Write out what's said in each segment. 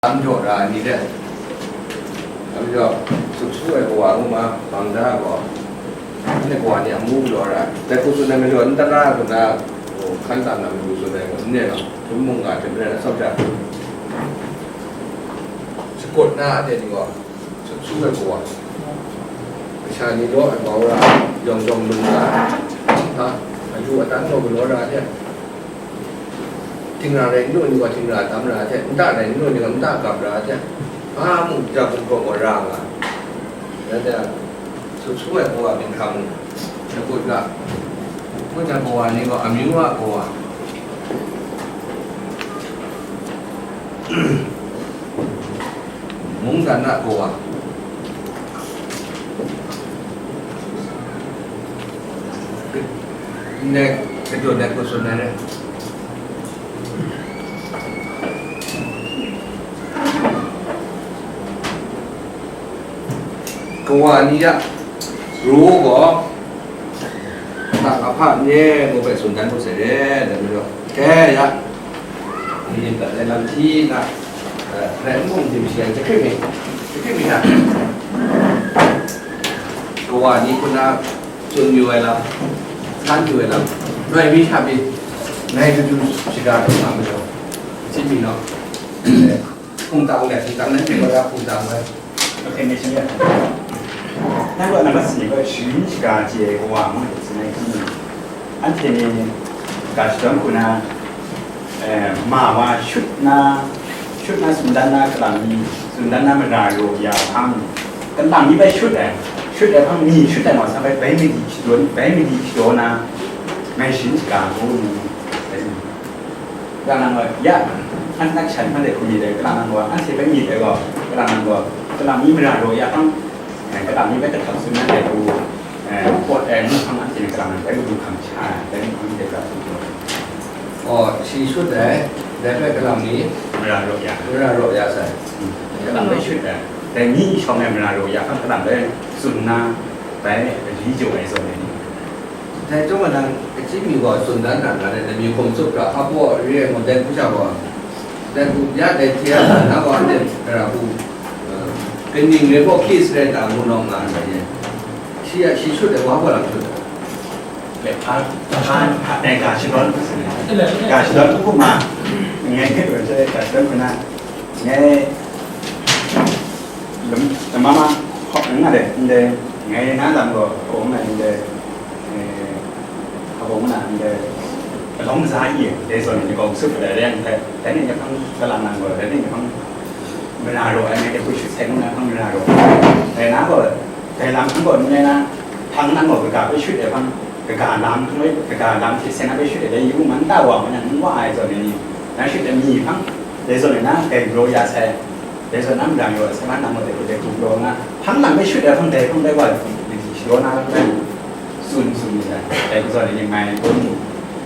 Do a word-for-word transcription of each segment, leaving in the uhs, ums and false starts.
Tam jaw ra ai ni de, dai majaw, sut su ai kawa ngu ma, bang da gaw, anhte kawa ni a mu galaw ra ai. Dai hku tsun ai majaw, n tara kaw na, hkan tam na matu tsun ai gaw, n re law, hpun mungga hte maren atsawm hta, shakut na anhte ni gaw, sut su ai kawa, kasha ni law ai mau ra, yawng yawng lung ra, a, aju adan gaw galaw ra ai hte, htingra rai n lu ni gaw htingra tam ra ai hte, nta rai n lu ni gaw nta gap ra ai hte, hpa mung ja hkum hkawm gaw ra nga ai. Rai nna, sut su ai kawa myit hkra mung, shakut ga, ngut ai kawa ni gaw amyu a kawa, mungdan a kawa, ndai, kajut ai hku tsun ai re. Kawa ni a ru gaw, hta ahpa nye ngu hpe tsun dan hku sai re, dai majaw, ke ya, ni yin dat ai lam hti nna, eh, rai n bung dim shi ai, jahkrit mi, jahkrit mi hta, kawa ni hku na tsun yu ai lam, san yu ai lam, loi mi sha pyi, ngai matu shaga hkrum nga majaw, hti mi naw, hpungtang let, hpungtang let, hpungtang let. Ok, ngai shing ya. Nang gaw nang mat sini gaw sharin shaga chye ai kawa ngu hte tsun ai hte ni, anhte ni ga shadawn hku na, eh, ma wa shut na, shut na tsun dan na kalang ni, tsun dan na mara raw ya hpang, kalang ni bai shut ai, shut ai hpang ni shut ai wa sa bai, bai madi shadawn, bai madi shadawn na, ngai sharin shaga ngu ni, bai ni. Kalang nang gaw, ya, an nak shan hpan de hku mi de, kalang nang gaw, anhte bai mi de gaw, kalang nang gaw, kalang mi mara raw ya hpang, eh, kalang mi bai kahtau tsun na de hku, eh, pawt ai ngu hpang anhte ni kalang nang bai madu hkam sha ai, bai madu hkam de ga hku jaw. Oh, shi shut ai, dai hpe kalang mi mara raw ya. Mara raw ya sai. Hmm. Kalang bai shut ai. Dai mi shawng ai mara raw ya hpang kalang bai tsun na, bai li jaw ai zawn ai ni. Dai chyawm gaw nang, kachyi mi gaw tsun dan na, nga dai, dai mi hkum tsup hkra, hpa baw re ai ngaw dai hku sha gaw, dai hku ya dai hte ya na, na gaw anhte gara hku, eh, kaning re gaw hki sarai ta ngu nawng nga ndai ye. Shi a, shi shut ai wa gaw lam shut ai. Hpa, hpa, hpa, dai ga shadawn, ga shadawn hku ma, ngai hkrit rai sai, ga shadawn hku na, ngai, lam, lama ma, hkawk nga de, ndai, ngai na lam gaw, hkawk nga de, ndai, eh, hkawk nga na, ndai, palawng kaza i, dai zawn ni gaw, sut kadai rai yang hpe, dai ni hpang, kalang nang gaw, dai ni hpang, mara raw ai, ngai de hku shut sai ngu na hpang mara raw ai. Dai na gaw, dai lam hpang gaw, n rai na, hpang nang gaw, kaga hpe shut ai hpang, kaga lam hpang rai, kaga lam hte seng na hpe shut ai, dai yu man ta wa, ngu na, n wa ai zawn ni, na shut ai mi hpang, dai zawn ni na, dai galaw ya sai, dai zawn na, mara raw ai, sa na, nang gaw, dai hku, dai hku galaw nga, hpang nang hpe shut ai hpang, dai hpang, dai wa, dai hku, dai hku, shadaw na lam rai, tsun, tsun ni ai, dai hku zawn ni, ngai, kun,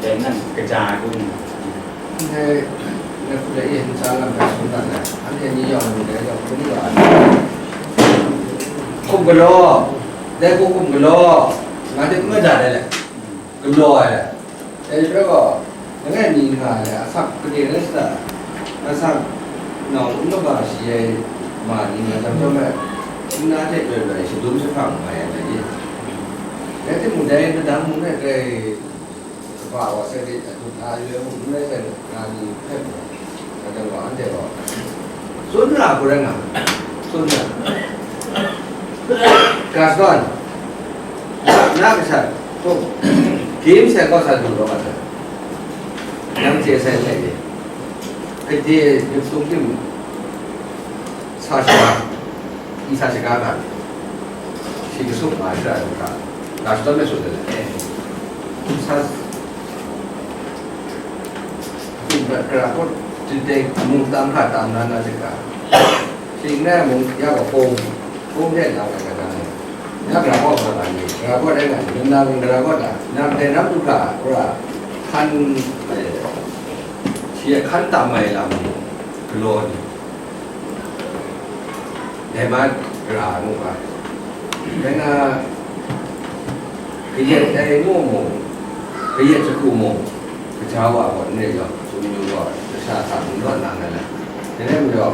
dai nan, kaja ai kun. Ndai, ndai hku de e ntsa lam hpe tsun dat ai, anhte ni yawng lu dai yawng hkrum lu ai. Hkum galaw, dai hku hkum galaw, nga de n madat ai le, galaw ai le. Dai hpe gaw, langai mi nga ai le, asak gade rai sa, asak nau n kaba shi ai ma ni nga jang jawm ai, nna hte loi loi shadum jahprang nga ai le ni. Rai timung, dai madang mung e grai Kaba wa sai de, atuk a yoi mung n rai sai, nga ni hpe mung, nga dang wa anhte gaw, tsun ra hku rai nga, tsun ra. Gaston, na, na kasha, hkum, kim sai kaw sa du rawt nga sai, nang chye sai sai de, gade, yup sung tim, sa shaga, nsa shaga ga, shi kasup nga ai shara ai hkra, ga shadawn ai shut ai, eh, nsa, gara kawt, titeng, mung tam hkra tam na na shaga, shi n rai mung, ya gaw hpung, hpung hte na ai ga da ai, ya gara kawt nga ga ni, gara kawt rai nga ni, nang gara kawt na, nang dai ram du hkra, hkra, hkan, eh, shi a hkan tam ai lam ni, galaw ni. Dai mat ra nu ga. Dai na, kayat dai nu mung, kayat jahku mung, kaja wa gaw n rai yawng, tsun yu gaw, kasha hta n rawt na nga na. Dai rai majaw,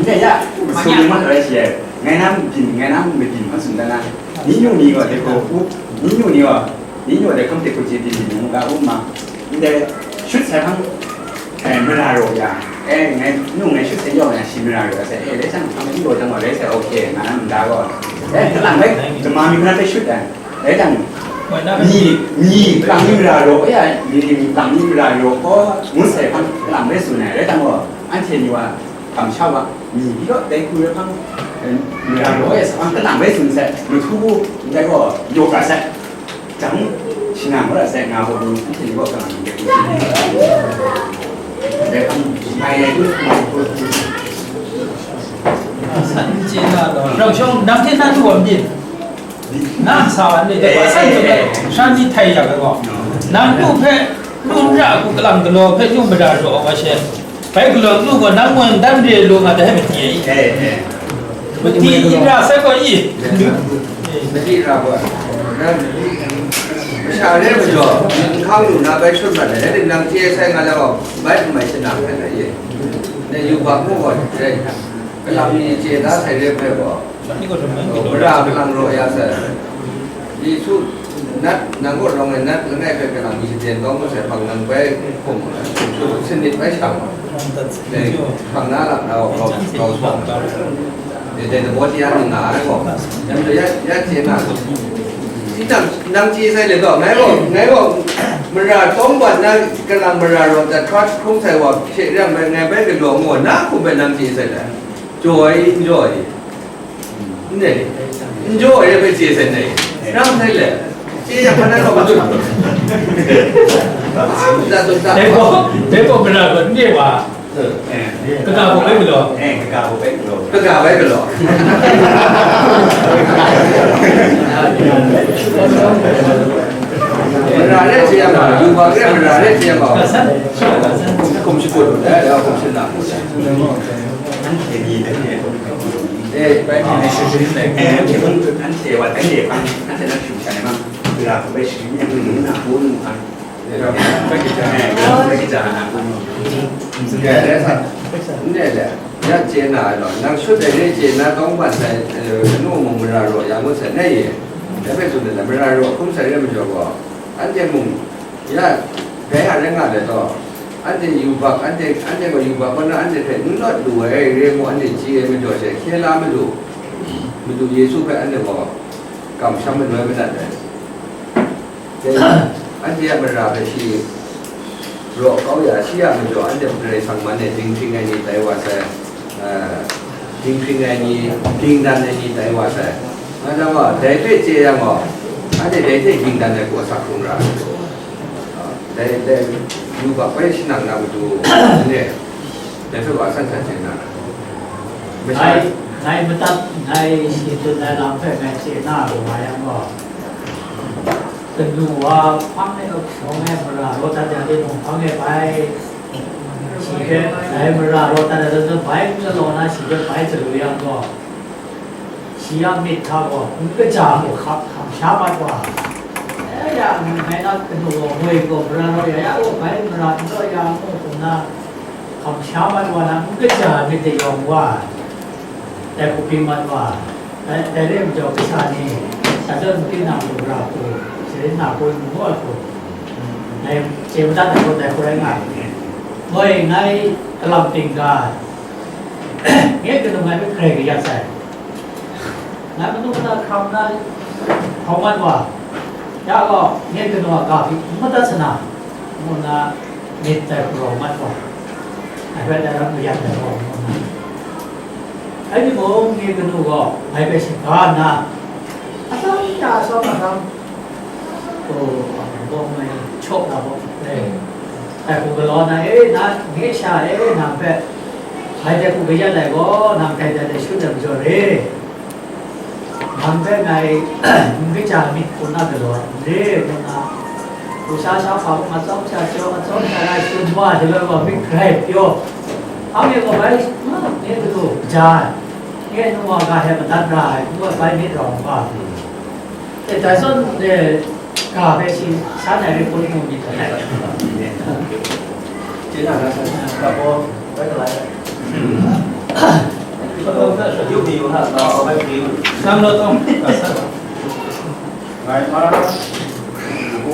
Ndai ya, sung ni mat rai shi ai. Ngai na byin, ngai na mabyin hkan tsun dan na. Ni nu ni gaw, de ko u, ni nu ni gaw, ni nu de kum de ko je byin byin mu ga u ma. Ndai shut sai hpang, eh, mara raw ya. Eh, ngai nu ngai shut sai yawng ya, shi mara raw ya sai. Eh, dai jang hpang ni gaw jang gaw, dai sai okay, nga na mada gaw. Eh, kalang bai, jama mi hpe na bai shut ai. Rai jang, mi, mi kang ni mara raw, ya, mi, mi kang ni mara raw, ko, ngut sai hpang, kalang bai tsun ai. Rai jang gaw, anhte ni wa, kamsham wa, mi, bi law, dai hku rai hpang, eh, mara raw, ya, sa hpang, kalang bai tsun sai, mahtu, ndai gaw, yaw ga sai. Jang, shi na, mara sai, nga gaw, anhte ni wa, kalang bai tsun sai. Dai hpang, mai, mai, mai, mai. San chye na law, rau shawng, nang hte na du wa myit. Nang sa wan ni, de, san tu, san ni htai yak ai gaw. Nang lu hpe, lu n ra hku kalang galaw hpe yung mada raw ai wa she. Bai galaw lu gaw, nang mung dan re lu nga dai madi ai. Madi n ra sai gaw i. Madi ra gaw. Masha re majaw, nhkang lu na bai shut mat ai, nang chye sai nga la gaw, bai n mai shana hpe na ye. Dai yubak mu gaw, dai, kalang ni chye da sai re hpe gaw. Mara kalang raw ya sai. Yesu nat, nang kaw rawng ai nat langai hpe kalang mi shaden kau ngut sai hpang nang bai hkum, sinit bai shang. Dai, hpang na lak na gaw, kau, kau sawng. Dai, dai, dai, baw tia ni nga ai gaw. Dai majaw ya, ya chye na. Nang, nang chye sai le gaw, ngai gaw, ngai gaw, mara tawng bat na kalang mara rawt dat hkra hkrum sai wa hte rang bai, ngai bai galaw ngu, na hkum bai nang chye sai le. Jaw ai, n jaw ai. Ndai, n jaw ai bai chye sai ndai. Rang sai le. Chye yang hpa na kaw ba tut. Za tut za. Dai gaw, dai gaw mara gaw n re wa. Kaga gaw bai galaw. Eh, kaga gaw bai galaw. Kaga bai galaw. Mara re chye yang ba, yubak re mara re chye yang ba. Kum shi kut, eh, ya kum shi na. Eh, bai ni ne shi shi ne. Eh, anhte wa, anhte wa, anhte na shu sha ne ma. Gra ko bai shi ne, nu na ko nu kan. Eh, bai ki ja, eh, bai ki ja na ko nu. Ya, ya sa. Ne le. Ya chye na lo. Nang shut dai re chye na tawng ban sai, eh, nu mu mara raw ya ngut sai ne ye. Ya bai tsun de la, mara raw hkum sai re majaw gaw. Anhte mung, ya, dai a rai nga le taw, anhte yubak, anhte, anhte gaw yubak kaw na anhte hpe n lawt lu ai re mu, anhte chye ai majaw she hkye la madu, Madu Yesu hpe anhte gaw kamsham madoi madat ai. Dai, anhte a mara hpe shi raw kau ya, shi a majaw anhte Karai Kasang man e dinghpring ai ni tai wa sai. Ah, dinghpring ai ni, ging dan ai ni tai wa sai. Nga jang gaw, dai hpe chye yang gaw, anhte dai hte ging dan ai hku asak hkrum ra ai. Ah, dai, dai, yubak bai shanang na matu, ne, dai hpe wa san san chye na. Ngai, ngai madat, ngai shi tsun ai lam hpe ngai chye na lu nga yang gaw, kanu wa hpang e, shawng e, mara raw dat yang timung hpang e bai, shi hpe, dai mara raw dat ai zawn bai n galaw na shi hpe bai chyalu yang gaw, shi a myit hta gaw n kaja hku hkap hkap sha mat wa. E ya, ngai na kanu gaw moi gaw mara raw ya ya gaw bai mara n raw ya ngu hkrum na, hkap sha mat wa na, n kaja myit de yawng wa, dai hku byin mat wa. Dai, dai re ai majaw kasha ni, sha tawn tinang lu ra hku, sharin na hku, ngu ai hku, ngai chye madat ai hku, dai hku rai nga ai. Moi ngai kalam ting ga, Nye kanu ngai hpe hkrai kayat sai. Ngai manu mada hkam na hkau mat wa, ya gaw, nye kanu a ga hpe n madat sana, ngu nna myit dai hkaraw mat wa, ngai hpe dai ram mayat ai gaw, ngu nna. Rai timung, nye kanu gaw ngai hpe shaga nna, atsam ya atsam ahkang, oh, bawng ai, chaw na bawng, eh, ai hku galaw na, eh, na, nye sha, eh, nang hpe, ngai dai hku kayat ai gaw, nang dai dai dai shut ai majaw re. Nang hpe ngai n kaja myit hku na galaw ai n re, ngu nna, lusha sha hpa hpe matsawm sha jaw, matsawm sha rai tsun wa, shaloi gaw myit grai pyaw. Anhte gaw bai, nye kanu ja ai, nye nu wa ga hte madat ra ai, ngu ai bai myit rau nga. E, dai zawn, e, ga hpe shi san ai rai hpun mu myit dai. Chyeju na sa, ga baw, bai galai ai. Yu mi yu ha, ga baw bai yu. Sam lo tong. Ngai ma,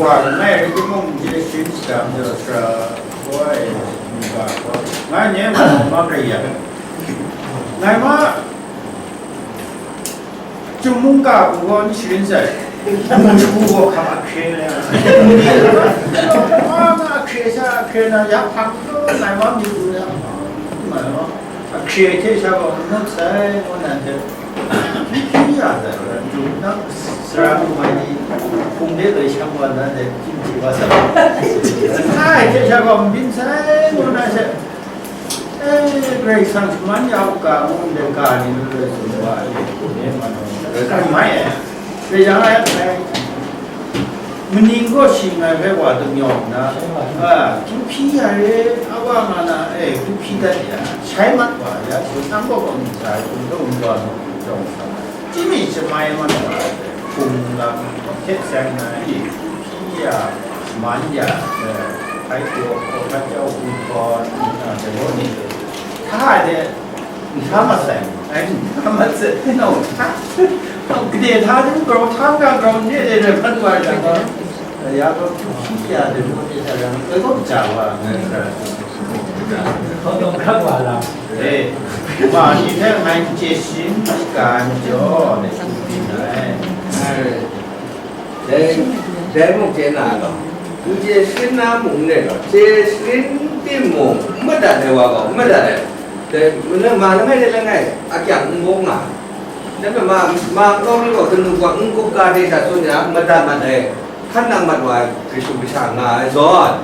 wa, ngai rai timung je shin sham jo sa, boi, ni ga, boi. Ngai nye ma, ma kai ya. Ngai ma, Chyum mungga hku gaw n sharin sai. Mung shagu gaw hkam ahkre le. Wa na ahkre sha ahkre na, ya hpang gaw ngai ma myit du ya hpang ma law. Ahkre hte sha gaw n ngut sai, ngu nan hte. Hpyi ya sai, nang sara nu mai ni hpung de loi shang wa nan de, hpyi hpyi wa sai. Ai hte sha gaw n byin sai, ngu nan hte. E, Karai Kasang shaman ya u ga ngu ndai ga ni lu ai tsun wa ai, e, mai e. Rai yang ai, ai, maning gaw shi ngai hpe wa dum yawng nna, a, hpyi ya re, a wa nga na, e, hpyi dat ya, shai mat wa ya, tsun nang gaw gaw myit sa ai, hkum daw n taw na, jawng sa ai. Chyeju mi shamai mat wa ai, hpung lam hte seng na i, hpyi ya, shaman ya, eh, hpai jaw, hkawhkrat jau, hpung hkawn, nna, dai gaw ni, hta ai de, nhtang mat sai, ai, nhtang mat sai, nau hta, nau gade hta de, grau hta n ga, grau n re de, rai hpan wa ai, ya gaw, hpyi ya, dai gaw ni, sa yang, dai gaw ja wa, ngai sa, hkawk hkrak wa lam. E, ma ni hpe ngai n chye sharin shaga ai majaw, dai hku byin ai. Dai, dai mung chye na gaw, n chye sharin na mung n rai gaw, chye sharin timung, n madat ai wa gaw, n madat ai. Dai, ma langai de langai, akyang n bawng nga. Dai hpe ma, ma nkau mi gaw, kanu gaw n-gup ga de sha tsun ya, madat mat ai. Hkan nang mat wa ai Hkristu kasha nga ai zawn,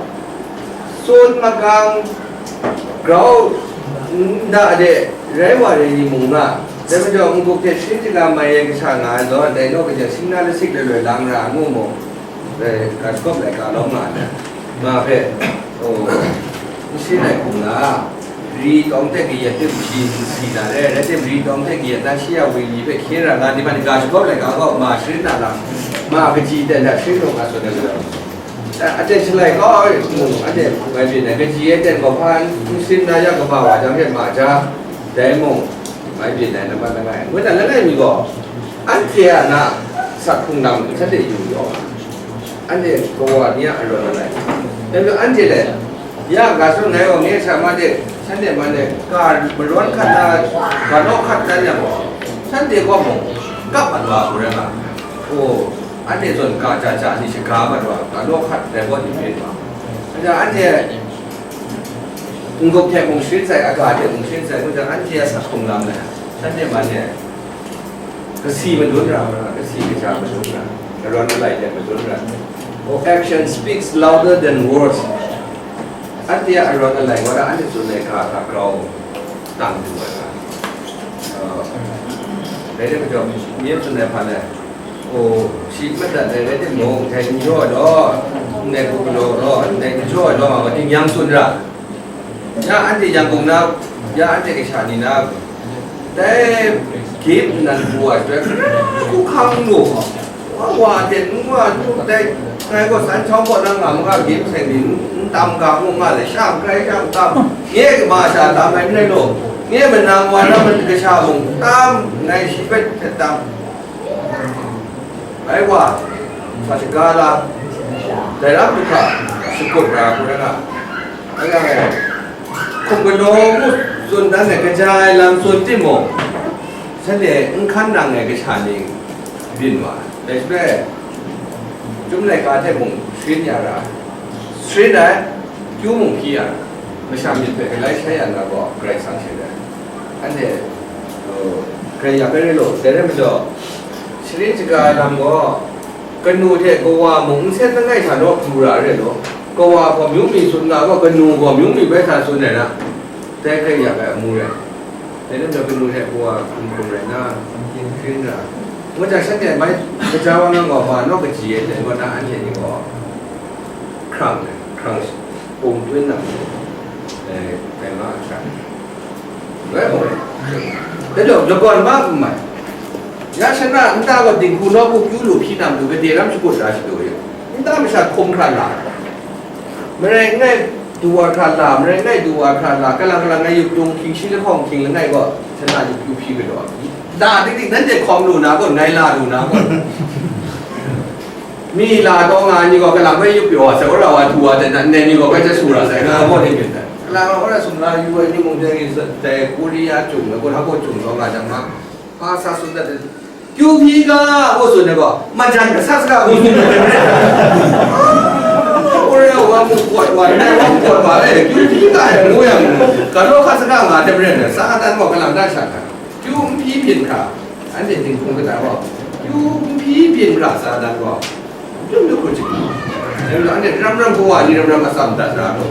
tsun makang grau nta de rai wa rai ni mung nga, dai majaw n-gup hte sharin shaga mai ai kasha nga ai zawn, dai naw kaja shing na lasik laloi lang ra ngu mu, dai ga shagawp laika lawm nga ai, nga hpe, oh, n sharin ai hkum nga. Ri tawng hte kayat tim shi n si na re, rai tim, ri tawng hte kayat na shi a woi ni hpe hkye ra nga, ni hpan ga shagawp laika gaw ma sharin na lam, ma kaji ten hta sharin lu nga tsun ai majaw, a, aten shalai kau ai mung, anhte mai byin ai, kaji e ten gaw hpa n sharin na ya kaba wa jang hte ma ja, dai mung mai byin ai, nampat langai, ngut na langai mi gaw, anhte a na, sak hkrung lam shanhte yu yaw nga, anhte kawa ni a arawn alai, dai majaw anhte le, Ya, ga tsun ngai gaw, nge sha ma de, shanhte man de, ga marawn hkat na, ga naw hkat dan yang gaw, shanhte kaw mung, kap mat wa hku rai nga. O, anhte zawn ga ja ja ni shaga mat wa, ga naw hkat dai gaw ni hpe wa. Kaja anhte n-gup hte mung sharin sai, aga hte mung sharin sai, ngu jang, anhte a sak hkrung lam na, shanhte man de, Kasi madun ra, kasi kaja madun ra, arawn alai de madun ra. Oh, action speaks louder than words. Anhte a arawn alai wa ra, anhte tsun ai ga hta grau tang du ai ga. Uh, dai de majaw, myen tsun ai hpa le, oh, shi madat ai rai timung, dai n jaw ai law, ndai hku galaw law, ndai n jaw ai law, nga ting yang tsun ra. Ya anhte Yangon na, ya anhte kasha ni na, dai game nan bu ai hkrai, hku hkang lu, wa wa hte n wa tu dai, ngai gaw san chyawm kaw na nga ma nga game seng ni n tam ga mu nga le, sha n krai sha n tam, nye kama sha tam ai n rai law, nye manang wa na man kasha mung tam, ngai shi hpe htet tam. Rai wa, sa shaga la, dai ram du hkra, shakut ra hku rai nga, rai nga, hkum galaw ngu, Tsun dan ai kaja ai lam tsun timung, shanhte n hkan nang ai kasha ni byin wa ai. Dai shaloi, Chyum laika hte mung sharin ya ra ai, sharin ai, kyu mung hpyi ya ra ai, masha myit hpe galai shai ya na gaw Karai Kasang sharin ai. Anhte, uh, Karai yak ai rai law, dai rai majaw, sharin shaga ai lam gaw, kanu hte kawa mung nsen langai hta naw pru ra ai rai law, kawa gaw amyu mi tsun nga gaw, kanu gaw amyu mi bai hta tsun ai na, dai hkrai yak ai amu rai. Dai lam gaw kanu hte kawa hkum hkum rai na, hkring ra. Ngu jang shanhte mai kaja wa nang gaw, ma naw kaji ai dai gaw na, anhte ni gaw hkrang ai, hkrang shi, kung tun na, eh, dai nga a sha. Rai gaw rai. Dai gaw, lagawn ma n mai. Ya shana nta gaw dinghku nawku kyu lu hpyi na matu, gade lam shakut da shadu yu. Nta masha hkum hkra la. Marai n ngai du wa hkra la, marai n ngai du wa hkra la, kalang kalang ngai yup tung hkying shi lahkawng hkying langai gaw, shana yup kyu hpyi galaw. La dik dik nanhte hkawm lu na gaw, ngai la lu na gaw. Mi la taw nga ai ni gaw, kalang bai yup pyaw wa sai, wora wa htu wa sai, ndai ni gaw bai jet su ra sai, nga gaw ni myit dai. Kalang ora sumla yu ai ni mung dai, dai Korea chyum, Lahkawng Hkawk chyum taw nga jang ma, hpa sa tsun dat ai, kyu hpyi ga, ngu tsun ai gaw, majan kasa saga ngu tsun ai. Korea wa mu kawt wa, ndai wa mu kawt wa, eh, kyu hpyi ga, eh, ngu yang, ka law ka saga nga, de maren, sa dan gaw kalang da sha ga. Kyu n hpyi byin hkra, anhte dinghpung kata gaw, kyu n hpyi byin hkra sa dan gaw, n hkrum lu hkrum chye. Dai majaw anhte ram ram kawa ni ram ram atsam dat na lu.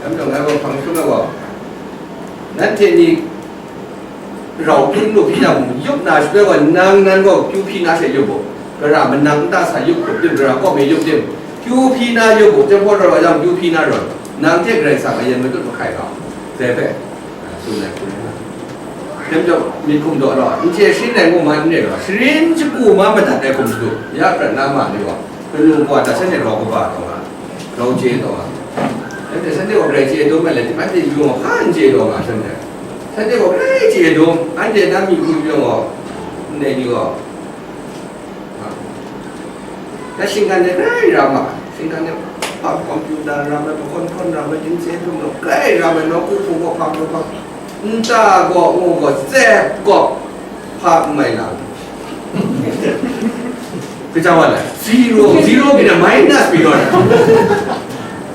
Dai majaw ngai gaw hpang jahtum ai gaw, nanhte ni rau hpyi lu hpyi na mung, yup na shaloi gaw, nang nan gaw kyu hpyi na she yup u. Gara manang nta sa yup hkrup tim, gara kawp e yup tim, kyu hpyi na yup u. Chyawm hpaw rawt wa jang, kyu hpyi na rawt, nang hte Karai Kasang a yen matut mahkai ga, dai hpe, a, tsun ai hku rai nga. Dai majaw, myit hkum daw law, n chye sharin ai ngu ma n re law, sharin shagu ma madat ai hkum shadu, ya prat na ma ni gaw, kanu kawa hta shanhte rau kaba taw nga, rau chye taw nga. Anhte shanhte gaw grai chye dum ai le, anhte yu gaw hpa n chye taw nga shanhte. Shanhte gaw grai chye dum, anhte na myi hku yu gaw, ndai ni gaw, a, na shinggan de grai ram ai, shinggan de hpa computer ram ai, hpa hkawn hkawn ram ai, ginse htum gaw grai ram ai, nawku hpung gaw hpa hpa hpa, nta gaw, ngu gaw, tsep gaw, hpa n mai lang. Kaja wa lai, zero, zero byin ai, minus byin ai.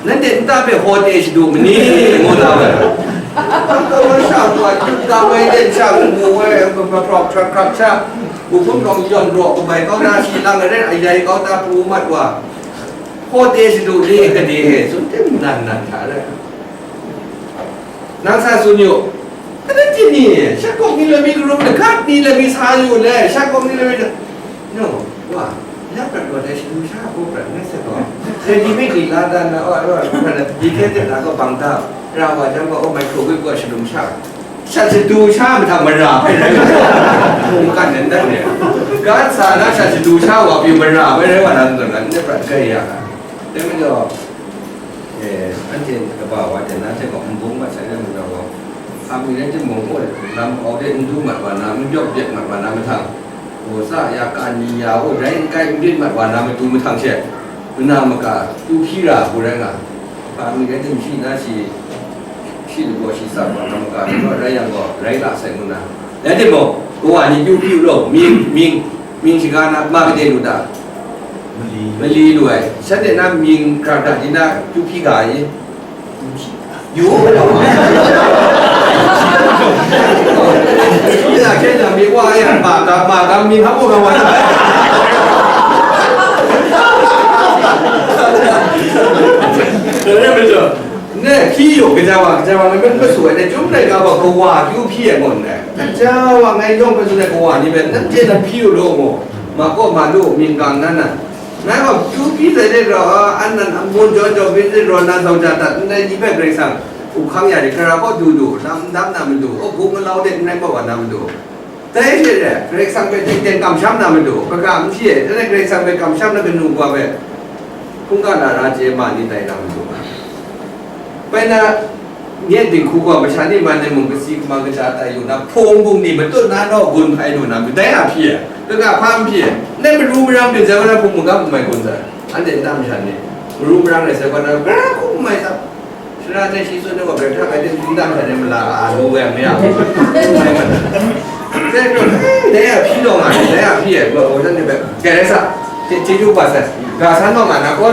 Nanhte nta hpe hote shadu ma ni? Ngu da ai. Nta wa sha wa, nta wai den sha, ngu wai, hkrak hkrak sha, bu hpun rawng yawn raw, kabai kau na, shi lang aret ayai kau ta pru mat wa, hote shadu ni, gade e, tsun tim nan nan hta rai. Nang sa tsun yu. Nanhte ni, shakawng ni lami karum, lagat ni lami sa yu le, shakawng ni lami, no, wa, ya prat wa dai shadu sha hku prat ngai sai gaw, ready made ni la dan na, wa, wa, wa, di hkye teng na gaw bang da, ra wa jang gaw, oh, microwave gaw shadum sha, sha shadu sha mahtang mara hpe rai wa, mungkan nan dan re, gat sa na sha shadu sha wa pyi mara hpe rai wa na, n prat kai ya, dai majaw, E, anhte kaba wa hte na hte gaw n bung mat sai rai mu na gaw, hpa mi rai timung, lam au de n du mat wa na, n yawk byet mat wa na mahtang, gaw tsa ya ka ni ya gaw, dai n kai n byin mat wa na matu mahtang she, nna maka tu hpyi ra hku rai nga, hpa mi rai tim shi na shi, shi lagaw shi tsap wa na maka, rai yang gaw, rai la sai ngu na. Rai timung, kawa ni kyu hpyi u law, mying, mying, mying shaga na, ma gade lu ta? Mali. Mali lu ai. Shanhte na mying hkra hkra di na kyu hpyi ga ai? Yu, ya, kye na mi wa ya, ma ga, ma ga, mying hpa mung ga wa. Dai rai majaw, Ne, hpyi yu, gaja wa, gaja wa, ngai hpe n su ai, ne, Chyum laika gaw kawa kyu hpyi ai ngu ndai. Gaja wa, ngai yawng hpe tsun ai kawa ni hpe, nanhte na hpyi yu law mu, ma kaw ma lu, mying gang nan nan. Ngai gaw kyu hpyi sai de rau, a, an nan, a, ngun jaw jaw hpyi de rau, nan sau ja dat, ndai ni hpe Karai Kasang, up hkang ya de, hkara kaw du du, lam n dam na matu, a, guk malau de, n rai kaw wa na matu. Dai hte re, Karai Kasang hpe teng teng kamsham na matu, kaga n hpyi ai, dai Karai Kasang hpe kamsham na kanu kawa hpe, hkungga na ra chye ma ni tai na matu. Bai na, nye dinghku gaw masha ni man ai mung kasi kaman kaja tai lu na, hpung bung ni matut na naw gun hpai lu na, dai a hpyi ai, kaga hpa n hpyi ai, ndai maru marang byin sai wa na hpung magam n mai gun sai, anhte nta masha ni, maru marang rai sai wa na, gara hku n mai sai. Sara hte shi tsun ai gaw, grai hta bai teng, hpyi da hkra de ma la, a, lu ai, a, mayam. Dai hpyi taw nga, dai a hpyi ai, gaw, gaw, dai ni bai, grai rai sa, chyeju kaba sai, ga san naw nga na kaw,